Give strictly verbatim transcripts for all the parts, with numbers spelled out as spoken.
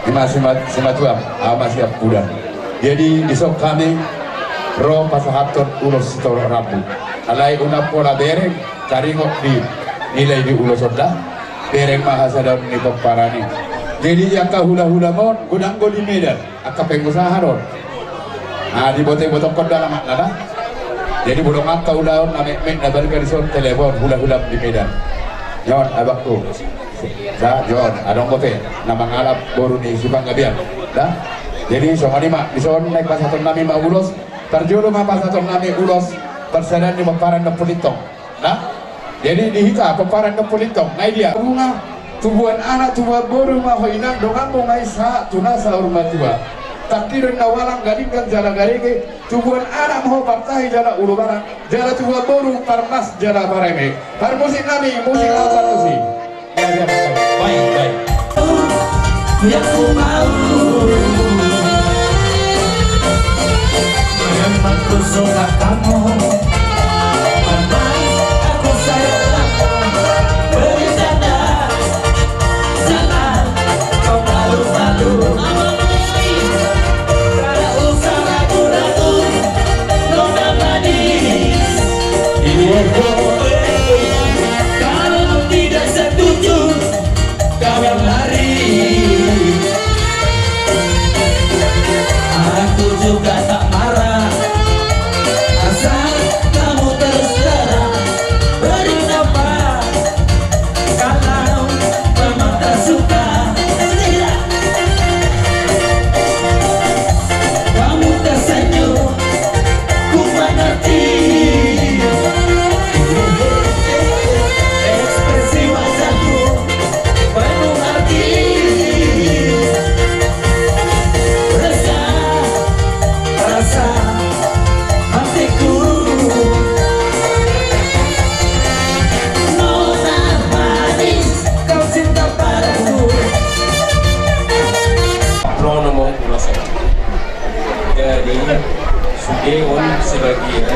Ima sima-, simatua, ama siampudan. Jadi dison hami ro pasahathon ulos sitorop rambu. Alai unang pola bereng taringot di nilai di ulos on da. Bereng ma hasadaon ni pomparan i. Jadi angka hulahulam on godang do di Medan. Angka pengusaha do on. Ah, dibotobotohon do alamatna da. Jadi molo angka ulaon na metmet na balga dison telepon hulahulam di Medan. Nyon abangku. Da, Jon, adong dope na mangalap boru ni si Panggabean. Da. Jadi songon i ma dison naeng pasahaton nami ma ulos. Parjolo ma pasahaton nami ulos parsadaan ni pomparan Dompu Lintong. Nah, jadi di hita pomparan Dompu Lintong, na i dia. Bunga, tubuan anak, tubuan boru ma ho inang, donganmu ma i sahat tu na saur matua. Tangki do na ualang, gadinggang jala garege, tubuan anak ma ho partahi jala ulubarang, jala tubuan boru parmas jala pareme. Parmusik nami, musik na parmusik. Baik, baik. Yang ku mau, memang ku suka kamu. Memang aku sayang kamu. Bercanda, jangan kau malu-malu. Tidak usah ragu-ragu, nona manis. Kalau tidak setuju, kau yang lari. Aku juga tak marah, asal kamu terus terang. Beri nafas, kalau memang tak suka. Kamu tersenyum, ku mengerti. Ekspresi wajahmu penuh arti. Rasa, rasa hatiku. Nona manis, kau cinta padaku. Pronomo ulos. Jadi sude on sebagian.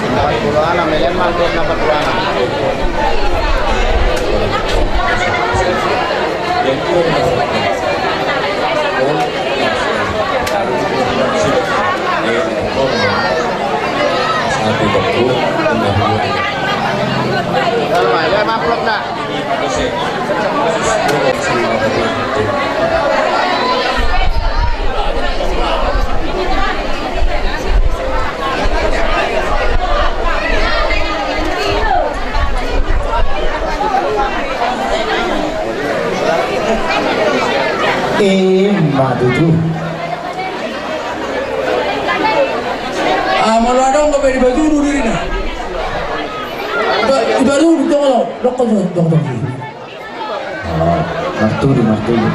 Dapat puluh anak, meleman buat dapat puluh anak. Satu, dua, tiga. Kalau ya, amplop nak. Eh, ma tutu. Ah, molo adong dope di Batulu dirina. Ba-, di Batulu, dong, dong, dong, dong, dong. Oh, martudu, martudu.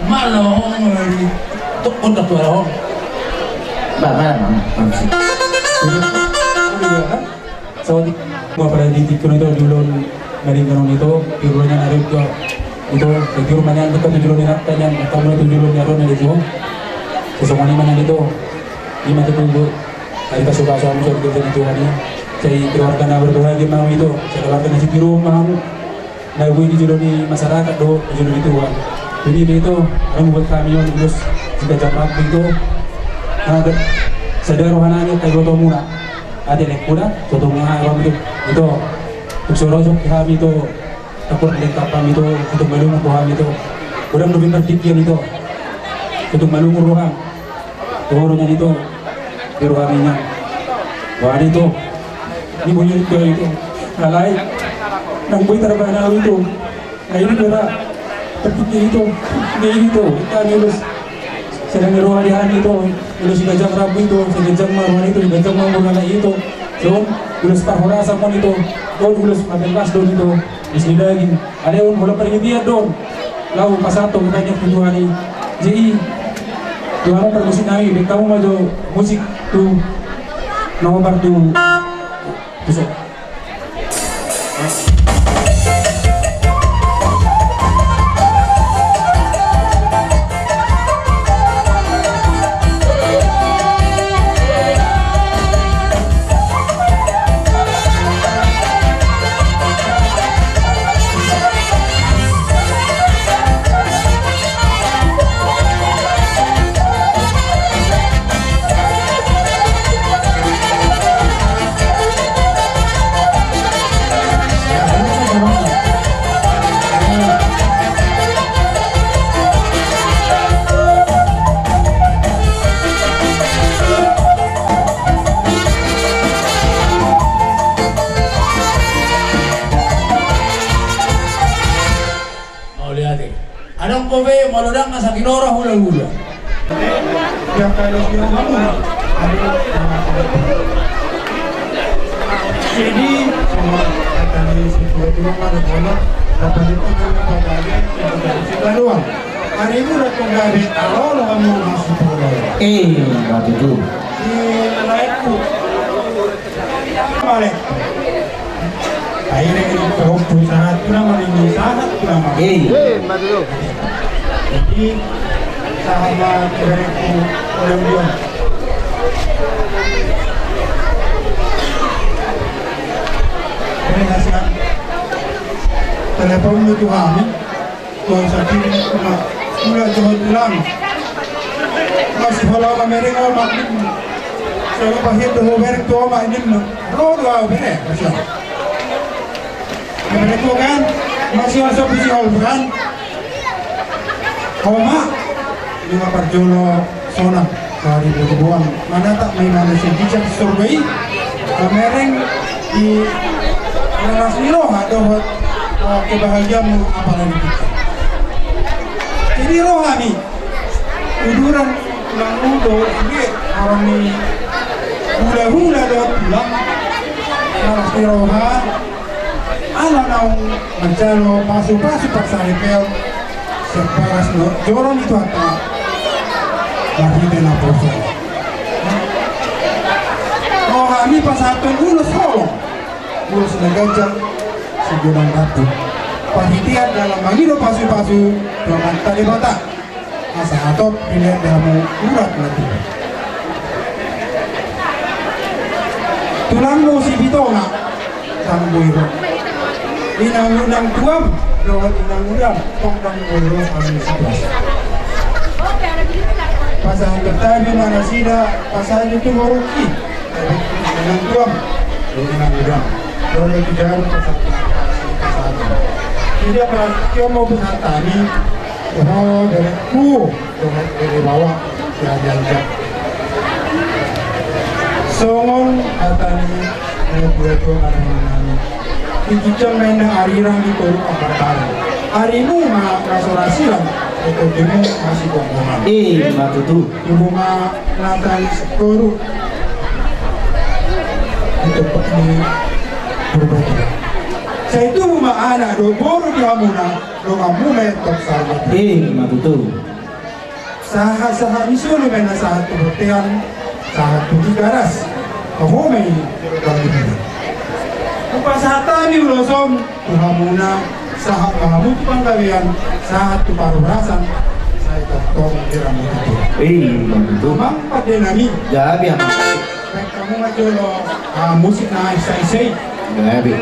Malo, hong, lagi. Tuk, untuk dua, hong. Ba, ba, ba, ba, ba. Saotik. Gua pada di tingki on ito, di ulaon na denggan on ito, tiruan na ari tua ito, tiruan na ari tua, tu jolo ni nata nian, tamu na tu jolo ni ari on na di tua. Sesongon i ma na di tua. Ima tu tubu. Ari pasupasu hamu, so di kerja ni Tuhan i. Sai keluarga na berbahagia ma hamu ito, sai keluarga na sitiruon ma hamu. Na boi di jolo ni masyarakat do, di jolo ni Tuhan. Jadi, ito, adong buat hami on, ulos siganjang rambu ito. Sada roha nami, angka ibotomuna. Ate lengkuna, so tung aha roha ito. Ito, tung so ro hami ito, takuat lengkap hami ito, so tung malungun roham ito. Godang dope partingkian ito. So tung malungun roham. Toro nian ito, di rohami nian. Wah, ito. Ni boi ito, ito. Alai, nang boi tarbahen au ito. Na ini bera. Tapi ito, na ini ito. Ita ni ulos. Sada ni roha di hami ito. Ulos siganjang rambu ito. Siganjang ma roha ito. Siganjang ma umur anak ito. So, ulos parhorasan ma on ito. On ulos mamerlas do on ito. Ulos ni daging. Alai on holan parhitean do on. Laho pasahathon hami tu Tuhan i. Jadi, Tuhan, parmusik nami, baen hamu ma jo musik tu, nomor tu, tu so. Masa kinoro hula-hula. Jadi, semua kata ni si tua-tua mana bola, apa itu kan apa lagi, itu dari si Baluang. Hari itu udah kau gabe, kalau lo kamu masuk bola. Eh, nggak tutu. Di laekku. Balik. Akhirnya ini terhubung sahat tu nama ini, sahat tu nama. Eh. Eh, betul. Jadi, sahat ma keberekku, udah, udah. Terima kasih, Kak. Telepon lu tuh, Amin. Tuan sadiri ma, mula Tuhan bilang, masih pola mamereng omak. Sebab pahit tu mamereng tu omak ini, lo dua bere, masih. Mamereng tu kan, masih masuk bisi hol kan. Omak, lima parjolo. Sonang, sari boto boan, manatap ma ibana sian jijak sorga i, mamereng di raras ni roha dohot, eh, kebahagiaanmu apalagi kita. Jadi roha ni, uduran tulang do, sude, orang ni hula-hula dohot tulang, raras ni roha, ala naung manjalo pasu-pasu parsaripeon, sian bagas dohot joro ni Tuhanta, marhite naposo. Roha ni pasahathon ulos holong, ulos na ganjang, sigolang rambu. Parhitean dalan mangido pasu-pasu, tu Amanta Debata. Asa hatop pilihan damu urat na tubu. Tulangmu si Bitonga, tanggo i ro. Inang-inang tuam, dohot inang udam, tong tanggo i ro, kami si Bas. Pasahat tabi ma nasida, pasahat tu boruki. Inang tuam, inang udam. Dohot tu jarum, pasahat, pasahat. Tidak, pas, kio mau pasahat tadi. Oh, dari ku. Dohot bere baoa, si Haji Anjak. Songon hata ni, eh, dua-dua marhaha nami. Di ginjang na inna arirang di toru amparbaru. Arimu ma na so ra silang, di torumu ma sigomgoman. Eh, ma tutu. Ibu ma na tali sitoru. Di tempat ni berbahagia. Sai tubu ma anak dohot boru di hamuna, donganmu ma i tong saur matua. Eh, ma tutu. Sahat-sahat ni solu ma i na sahat tu bontean, sahat tu Tigaras. Hamu ma i, Bang Ibu. Hupasahat hami ulos on tu hamuna, sahat ma hamu tu panggabean, sahat tu parhorasan, sai tongtong di rambu tutu. Eh, ma tutu. Amang pande nami. Gabe, amang. Baen hamu ma jolo, ah, musik na isa-isa i. Gabe.